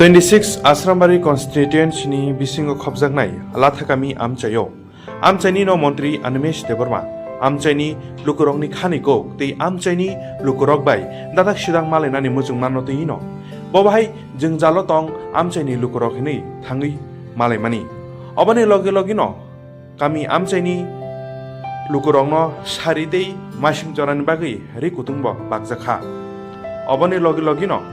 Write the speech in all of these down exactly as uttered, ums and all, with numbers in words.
Twenty six Asrambari constituency ni bisingo khopjaknai Lathakami amchaio amchaini no montri Animesh Debbarma amchaini lukurokni khani kok tei amchaini lukurok bai dadak sidang malainani muchung manno twi no bo bahai jwngjalo tong amchaini lukurok hinwi thangwi malaimani. Oboni loge loge no kami amchaini lukurokno sari tei masing jorani bagwi ri kutung bo bakjak kha. Oboni logi logi no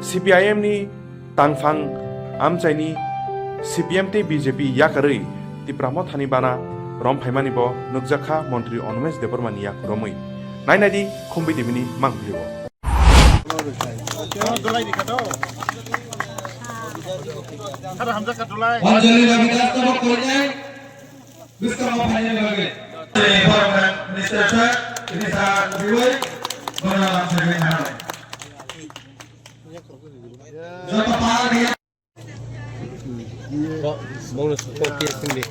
C P I M ni tangphang amchaini C P M tei B J P yakarwi Tipra Mothani bana rom phaimani bo nukjak kha montri Animesh Debbarma ni yak romwi. Nainadi Khumbui T V ni mangpili o. Anjali Ravidas tamo koinai. Bwskango phaina bagwi. Environment Minister sir, tini sa riwi, bono lam sagwi thangnai. Joto pal dia. Bongno support khe sindi.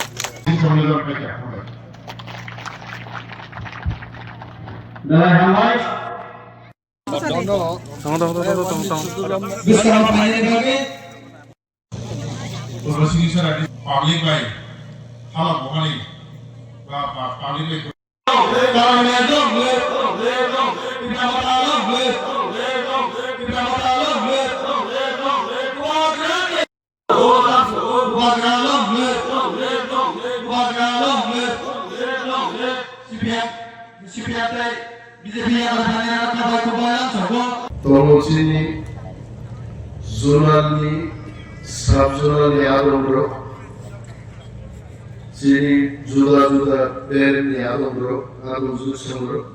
Dalai hambai. Tong, tong, tong, tong, tong, tong. Bwskango phaina bagwi. Public bai hala bokali ba, ba, public bai C P M, C P M tei B J P ya kha thani ya kha bai kha bai ang sabo. Tongo chini zonal ni, sub zonal ni adong rok, chini juda juda band ni adong rok, adong jut song rok.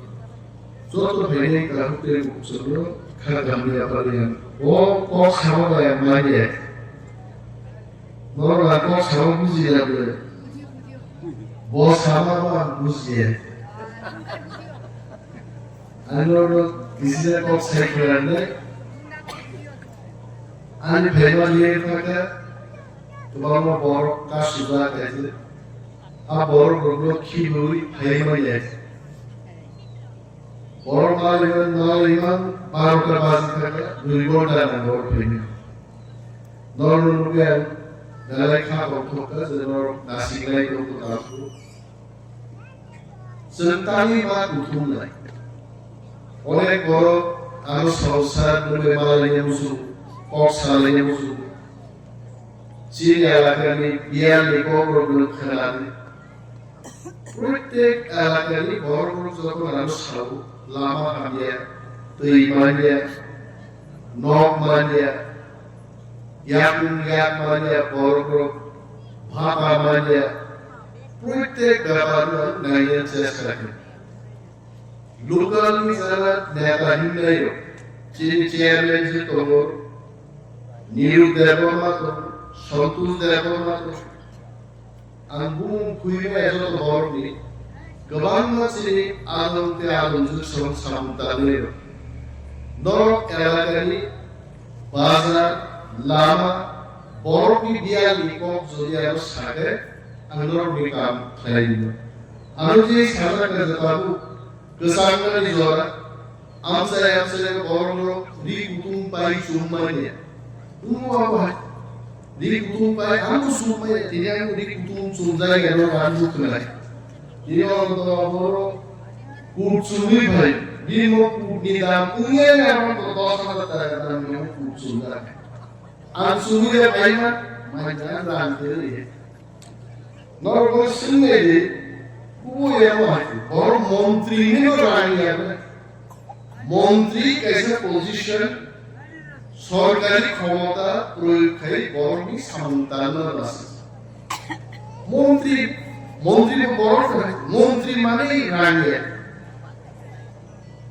Joto phainai kaham tei bukhuk song rok kha gamni apari ang. O kok sama bai ang manya. Norok ang kok sama buji ya bwle. Bo sama bo ang buji ya. Ani norok kisi kok sai khlai nai. Ani phaima liye thaka. Kwbangma borok kasijak kaisa. A borok rokno khibiwi phaima liya. Borok malaiman malaiman barota baji thaka, dui ghonta nang borok phaima. Norokno nugwi ang belai kha tongthok kha je norok nasinglai tongkha tangkhu. Chwng tangwi ma kuthumnai. Onek borok ano sausar nugwi malaina muchungo, kok salaina muchungo. Chini elakani biyalni kokrokno khwnadi. Protek elakani borok joto ano sao, lama hamya, twi manya, nok manya, yakung yak manya, borok rok bhata manya, protek bepar no naina chesta khe. Local ni jara neta hinwi rok, chini chairman se tongo, Niru Debbarma tongo, Santosh Debbarma tongo. Ang bumung khuywi maya joto borokni kwbangma chini adong tei adongjwk song samung tangnai rok. Norok elakani bazar, lama, borokni biyalni kok jodi ano sakhe ang norokni kam khlai rwnai. Ano je sajak kha je tabuk kwchangmani jora, amchai amchai borok ri kutung pai chum manya. Wngmo abo hai. Ri kutung pai, ang bo chum manya, tini ang ri kutung chumjak ya no ang bo khwnai. Tini ang to borok kut chumwi phai, bini mo kut ni dam wngya ya no to dos hajar taka dam ni mo kut chumjak. Ang chumwi ya phai ma, mai jan rang khe ri. Norok swngwi di, kubo ya mo hai, borok montri ni no rang ya. Montri kaisa position, sorkari khomota proyog khai borokni samung tanna bwswk. Montri, montri bo borok khai, montri mane rang ya.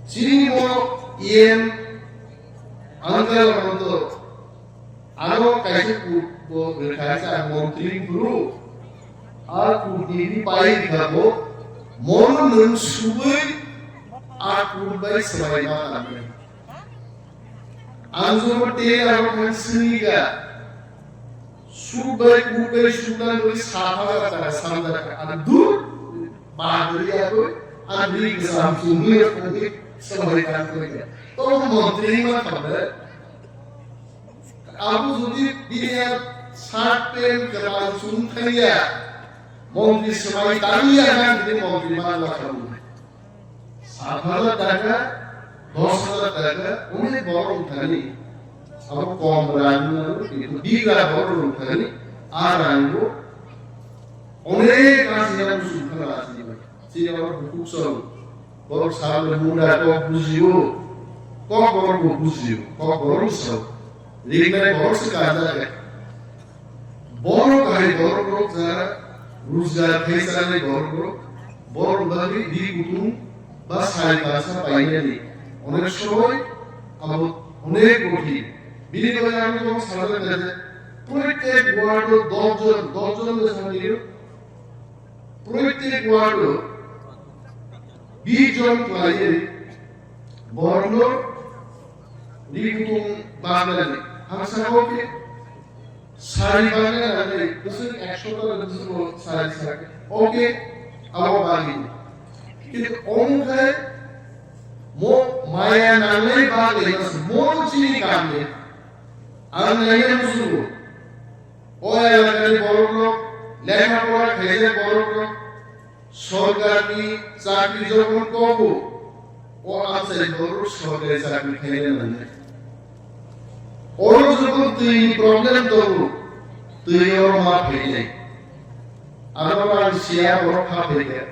Chini mo E M Angela Manto Aro kaisa kut bo rwkha sa montri phuru, a kut ni ri pai rwkha bo, mono nwng subui a kut bai swbai ma tangwi. Ang jomo tei aro khan swngwi ga, suk bai kut bai sukna nwi sa pha ga ta samjak kha. Ang dur ba duri ya koi, ang ri ga sam sumui ya koi, swbai tang koi ga. To montri ma thamle. Abo jodi bini shirt pant kwtal chumthaiya, montri swmai tangya na bini montri mangla khamu. Sat hajar taka, dos hajar taka, onek borok wngthani. Abo kom rang wngmano, kintu bigra borok wngthani, a rangbo onek asina muchung khana asini bai. Chini oro bukhuk song, borok salo munda kok bujio, kok borok bo bujio, kok borok ni sao. Ringnai borok se kanjak ya. Borok hai borok rok jara rujgar khai chanai borok rok, borok bagwi ri kutung ba sai basa painani onek somoy abo onek kothin. Bini bagwi ang tong sajak kha je proitek ward o dos jon, dos jon de sanai proitek ward o bis jon khlaiwi borokno ri kutung bangnani. Ang sakha khe sari bangnani bagwi bwswk ekso ta bwswk sari sakha. Okay, abo bagwi. Kintu omo khe mo maya nangnai bagwi mas mo chini kamni ang naiya musugo. O elakani borok rok, lekha pora khaijak borok rok, sorkarni chakri jokhon kobo, o amchai borok sorkari chakri khaina nangnai. Oro jokhon twi ni problem tongo, twi oro ma phainai. Aro ang siya borok kha phaikha.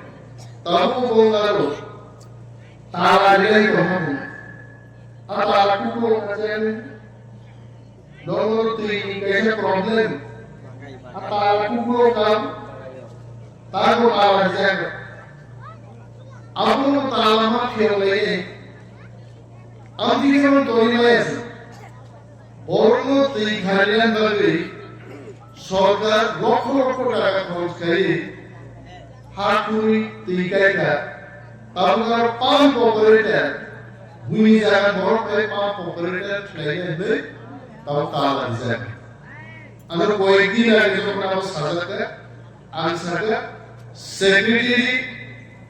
Tabuk bo aro tala rilai tongma tong. A tala kukulo khajaknai. Nono twi ni kaisa problem. A tala kukulo kam. Tago tala rijak. Abono tala ma phiyok lai. Ang twi no toni lai asa. Borokno twi kharinan bagwi sorkar lokho lokho taka khorch khai ha khurwi twi kai kha. Tabuk aro pump operator, buini jaga borok bai pump operator khlaina hinwi tabuk tala rijak. Ano koyek din age jokhon abo sajak kha, ang sakha secretary,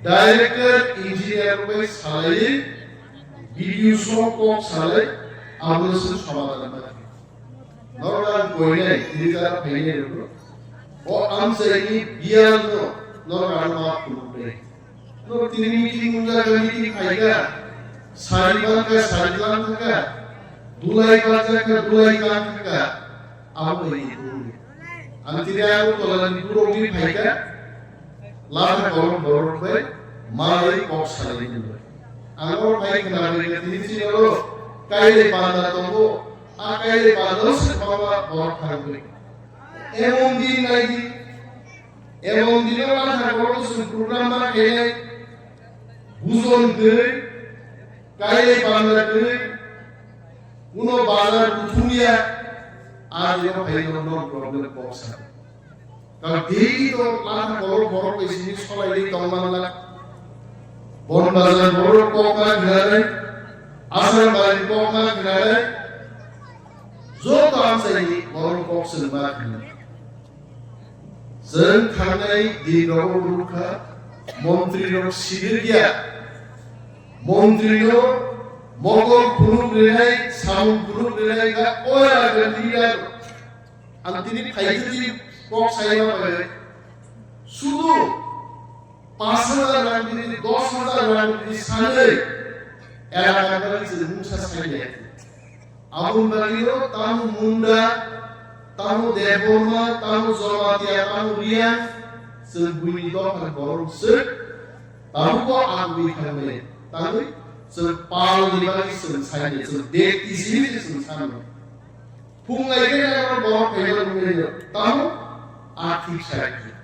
director, engineer bai salai, B D O song kok salai, abo se somadhan bai. Norok ang koinai, tini jara phainai rokno. O amchaini bialno norok ano ma phunuknai. Norok tini meeting wngjaga meeting phaikha, sari bangkha, sari langkha, dulai bangjakha, dulai langkha, abo bai ni phunuknai. Ang tini ang tolani borokni phaikha, latha kolok borok bai, malai kok salai ni bai. Ang oro phai khna bai tini chini oro kailai panda tongo, a kailai panda se baba borok thang bai. Emon din nai di, emon dino latha kolok se program ma khainai, bujon twi, kailai panda twi, kuno bazar buthumya, a dino phai no problem kok sa. Kal daily to latha kolok borok bai sini solai ri tong man la. Bon bazar borok kok ma khnanai, asar bari kok ma khnanai, joto amchaini borok kok se ma khnanai. Chwng thangnai din rogo rukha, montri rok sidir ya, montri no mokol phunuk rinai, samung phunuk rinai ka oya ka leader. Ang tini phaikhe tini kok saima bai. Sudu pash hajar rang tini, dos hajar rang tini sanai. Elaka bai se mungsa saile. Aboni bagwi no tamo Munda, tamo Debbarma, tamo Jamatia, tamo Riya, chwng buini dopha borok se. Tamo ko ang bui thangnai. Tangwi chwng pal ni bagwi chwng saile. Chwng bekti simi chwng sanai. Phung lai khe na borok kaiba nungwi no. Tamo arthik sahayokya.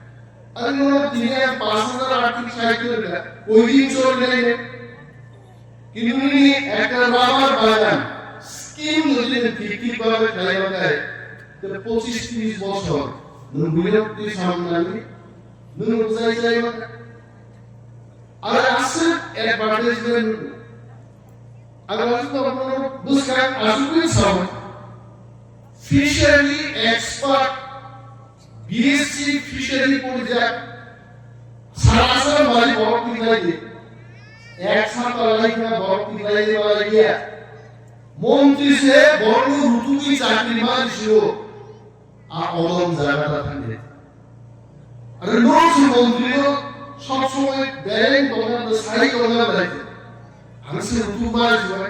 Ani no tini ang pash hajar arthik sahayokya kha. Koi din choli nai no. Kintu nini ekta rubber bagan scheme jodi nini fifty bagan khlai mankhai, te pochis tris bochor nwng buino twi samung nangni, nwng rwchai chai mankha. Aro aswk advertisement rwgo. Ang aswk no bono bwskang aswk wi sao. Fishery expert, B S C fishery porijak, sara sara mari borok twi khlai di. Ek sapta lai kha borok twi khlai di ba lai ya. Montri se borokno rutugwi chakri mani sio. A odom jaga da thangde. Are no se montri no sob somoi bereng tonga da sai tonga da. Ang se rutu mani sio.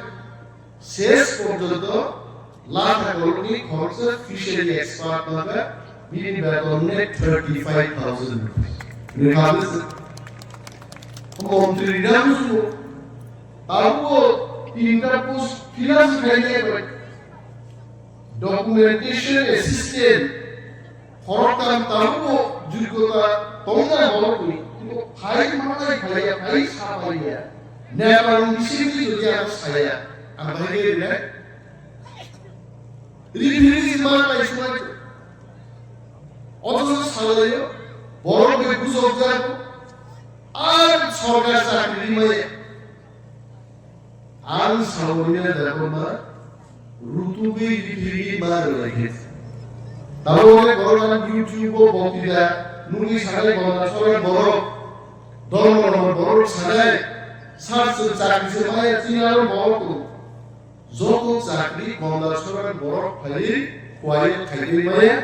Ses porjonto lakha korokni khoroksa fishery expert maka bini beton ne thirty five thousand rupees. Ni khabis montri da musu. Abo tinta post fill up khainai bai. Documentation assistant, khoroktham tabukbo joggota tongna borokni, kintu phai manai phaiya, phai sa phaiya. Neta rong bisingtwi jodi ang saya, ang bahai khe rinai. Ri ri ri ma pai suai. Othocho salaio, borok bai bujok jago, ar sorkar chakri maya. Ang Saurina Debbarma rutugwi ripirigwi ma rwlaikhe. Tamo hwnwi borok ang YouTube o bokti da nungwi sanai bongla soran borok, dormo dormo borok sanai, sar chwng chakri se maya chini aro borok tongo. Joto chakri bongla soran borok phaiwi kuai khaigwi maya,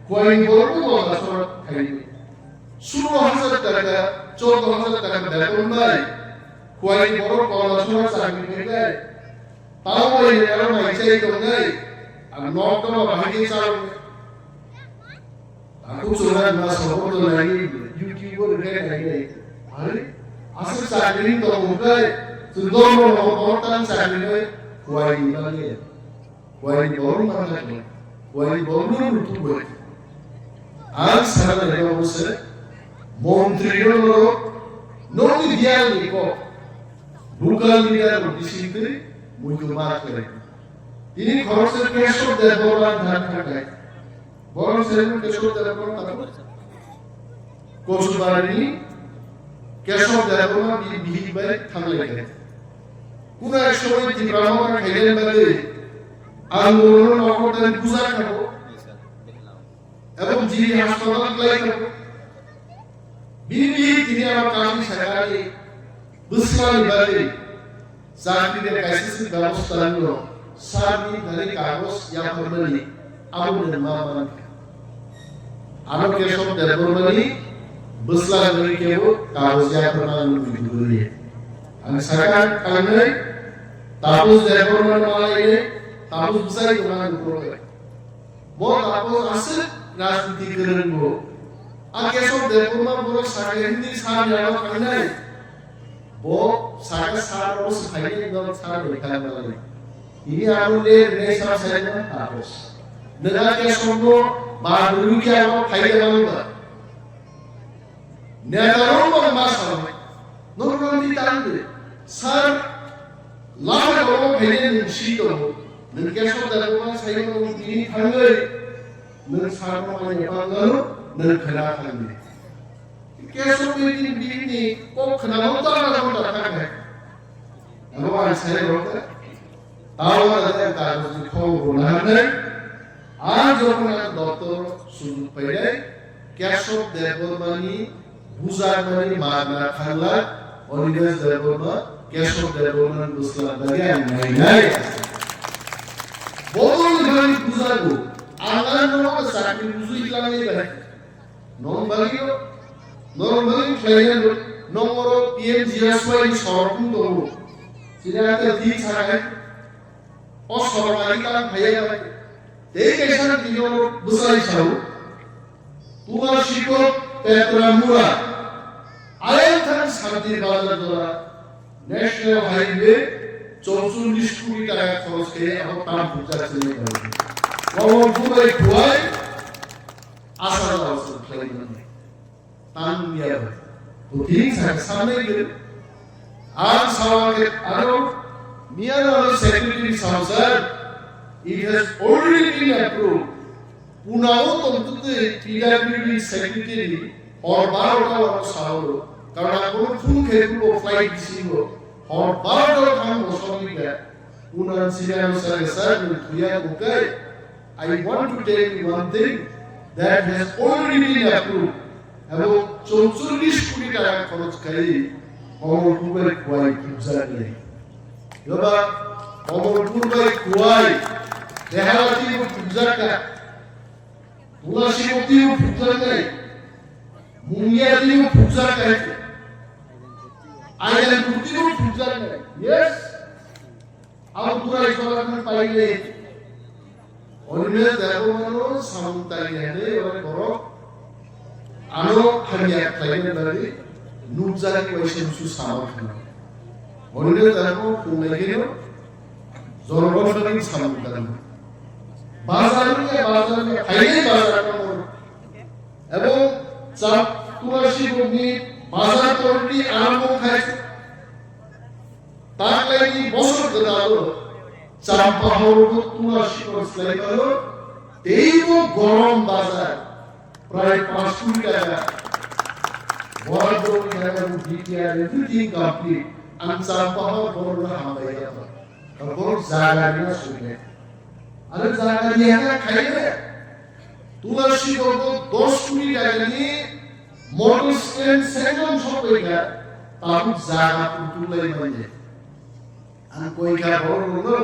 kuai borok bongla soran khaigwi. Sulo hajar taka, chordo hajar taka beton bai. Kuai borok kola sora chakri khaikhe, tamo bai ni aro mai chai tongnai, ang nok no bahai khe chalo. Aku chora ma sopor to nai, YouTube o rwkhe nai nai. Are, aswk chakri ni tongmung khe, chwng dormo no borok tang chakri khe, kuai ni bagwi. Kuai ni borok ma khe, kuai ni borok no rutu bai. Ang sana nai obo se, montri no norok, nokni biyal ni kok, local leader rok bisingtwi muitu ma khlai. Tini khoroksa Keshav Debbarma thang thang lai. Borok se Keshav Debbarma thang. Kochubari ni Keshav Debbarma bini bihik bai thang lai khe. Kuna ek somoi Tipra Motha khainai bagwi ang bono nokor tani buja khago. Ebong jiri haspatal khlai khago. Bini bihik tini ano kami sakani bwswlani bagwi chakri de kaisa se bebosta rwno sir ni thani kagoj yapharmani abo nwng ma mankha. Ano Keshav Debbarma ni bwswlani bagwi kebo kagoj yapharmani nwng tubuli. Ang sakha thangnai Tapos Debbarma no malainai Tapos bwsai tongna nukro. Bo tabuk aswk rajniti kwrwng bo. A Keshav Debbarma borok sakha hindi sar yano thangnai. Bo sakha sar oro swphainai no sar bai kha malai. Ini aro le rwnai sar sai no tapos. Nega Keshav no ba dulu kya no phai khe manu ba. Neta rok bo ma sao. Norok ni tang de. Sir, laha rok bo phaile nung si tongo. Nung Keshav Debbarma sai no nung tini thangwi. Nung sir no ma yapang gano, nung khna thangwi. Keshav ni tini bini kok khna mo ta na mo ta thang hai. Amo ang sai rok ta. Tao na ta ta ni khong ro na nai. Ang jokhon ang doktor sujud painai, Keshav Debbarmani bujakmani magna thangla, Animesh Debbarma, Keshav Debbarmani bwsla dagi ang nainai. Bodol ni bagwi bujago, ang ano chakri bujui tlangwi bai. Nong bagwi, nong bagwi khlainai, nong oro P M G S Y ni sorok wng tongo. Chini ang ta thik sakai. O sorok ani tang phaiya bai. Tei kaisa tini o bwsai sao. Tuba Sikot Petra Mura. Ayang thang Santir Bazar Dora. National Highway chorchollish koti taka khoros khe abo tam pujak chini bai. Wabo bubai khuai. Asa jao se khlai mani. Tang ya bai. To tini sa samai gel. Ang sawa ke aro miya na secretary sao sir. It has already been approved. Puna o tong tu te P W D secretary or baro ka wa sao. Karon ang kono phone khe ko flight bisingo. Or baro ka thang mo song ni ka. Puna sila no sir sir ni thuya ko kai. I want to tell you one thing that has already been approved. Abo chorchollish koti taka khoros khai omo kubai kuai khubjak ni. Yoba Komolpur bai Khowai, Behala twibo phukjakha, Tulasi twibo phukjaknai, Mungia twibo phukjaknai, Airanpur twibo phukjaknai. Yes, abo Turai Sola khe paile. Onine Debbarmano samung tangya hinwi oro borok ano hamya khlaina bagwi nukjagwi waisa musu sama khna. Onine Debbarma khungnai kheno jonogon bagwi samung tangma. Bazar wngya, bazar wngya, phainai bazar wngya. Ebong chap Tulasi bokni bazar torni arambo khai. Taklaini bosor gwdalo Champahor bo Tulasi bor swlaimanw, teibo gorom bazar, prai panch koti taka. Borak borok jaga bo D P R everything complete. Ang Champahor borok hambai ya. Borok jaga rina sugwi. Are jaga riya kha khaile. Tulasi bor bo dos koti takani motor stand sanction sokbai kha, tabuk jaga kutung lai manya. Ang koi kha borok rokno,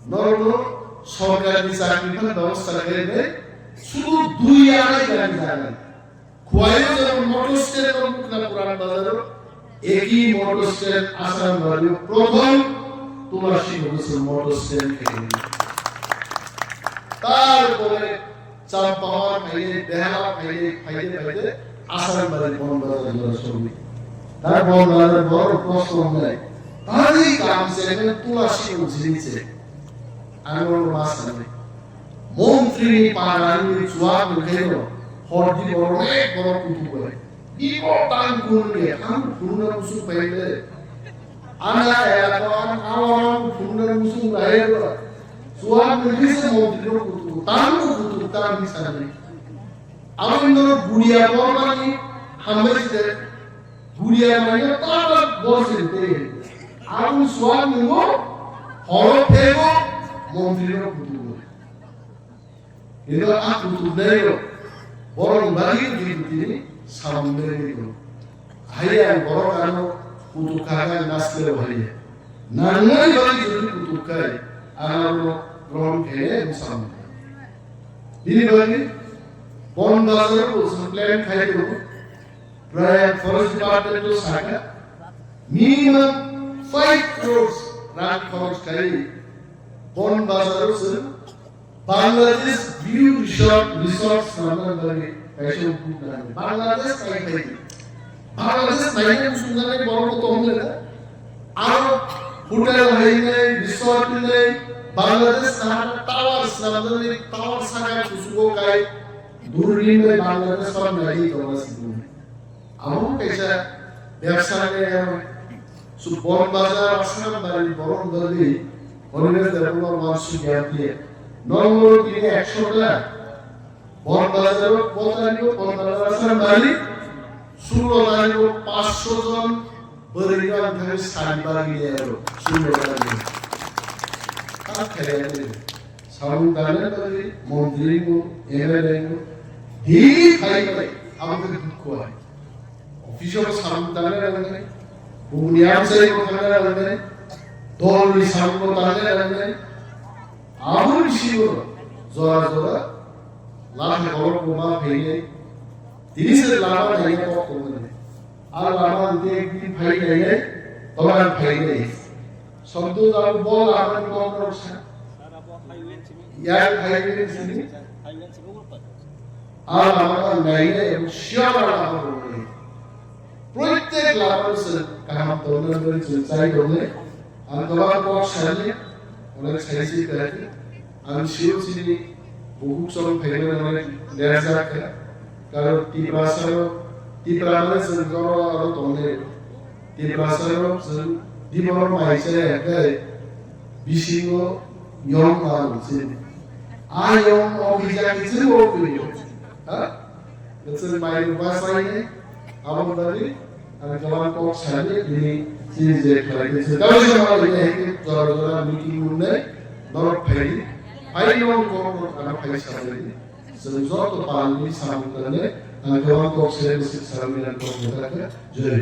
norokno sorkarni chakri phano bebosta khainai, sudu dui arai gari jagan. Khowai o jemon motor stand o Mukna Puran Bazar o, eki motor stand Asarambari o prothom Tulasi Bogoswar motor stand khainai. Tarpore Champahor phainai, Behala phainai, phaide phaide Asarambari Bon Bazar jora sogwi. Tar Bon Bazar borok kosto wngnai. Tani kam se nang Tulasi wngjini se. Ang norok ma sanai. Montri ni para ni chuak ni khaino hordi borok nek borok kutu bai. Ibo tang kun ni ham kun na musu bai le. Ana elako ang awarang phunukna muchung lahai rw. Chuak nungkhe se montri no kutuk, tamo kutuk ta hinwi sanani. Abo wngkha no buria bormani hambai se, buria manya ta ta bor se tei. Abo chuak nungo horo phego montri no kutuk. Eba a kutuk nairok borok bagwi jodi tini samung nai tongo. Haiya ang borok ano kutuk kha khe ang nasleo haiya. Nangnai bagwi jodi kutuk khai ang abono grohon khainai ang samung kha. Bini bagwi Bon Bazar o bo chwng plan khai tongo. Prai Forest Department o sakha minimum five crores rang khorok khai Bon Bazar o chwng Bangladesh View Resort, Resort swnamna bagwi kaisa book nangwi. Bangladesh nai phai di. Bangladesh nai phai swngnani borok bo tong le da. Aro hotel hai nai, resort nai, Bangladesh na tower swnamnani tower saka kusugo kai. Durlin bai Bangladesh swnam nai di tong la sibung. Abo kaisa bebsa ni, su Bon Bazar, Asarambari borok dagi, Holidays Development One Sugya Piya. Nongmoro tini ekshota Bon Bazar o, Bon Bazar o, Bon Bazar Asarambari, sulo tariko paanch sho jon bwrwi no ang thangwi sari bagwi liya ro, sulo tariko. Ta khaya ni. Samung tangnai bagwi montri bo, M L A bo, daily phai bai, abo khe dukhu hai. Office o samung tangnai nangnai, bumuni amchai bo tangnai nangnai, dol ni samung bo tangnai nangnai, abo ni bisingo jora jora latha kolok bo ma phainai, tini se lama naina kok tongmani. A lama hwnkhe ekdin phai nainai, tola phai nai. Sonto jabo bo lama ni kok rok sa. Yang phai nai sini. A lama ang nainai, ebong sure a lama rok nai. Protek lama rok se kaham tongna bagwi chwng chai tongnai. Ang kwbang kok sani, onek saisi kwrwi. Ang sio chini bukhuk chwng phaimani onek lerjak kha. Karon Tiprasa rok, Tipra mane chwng jora aro tongnai. Tiprasa rok chwng diboro mai chaya khe bisingo yong ma rw chini. A yong o kija kichir o kiri. Ha? Noksa mai rwbasaini, aboni bagwi ang kwbang kok sani, bini chini je khlai khe se. Tamo se ma bini hai khe jora jora meeting wngnai, norok phaidi. Phaidi norok kok rok ano phai sanai. Chwng joto palni samung tangnai, ang kwbang kok sani, bwswk samung ni ang kok mwthang kha. Jai.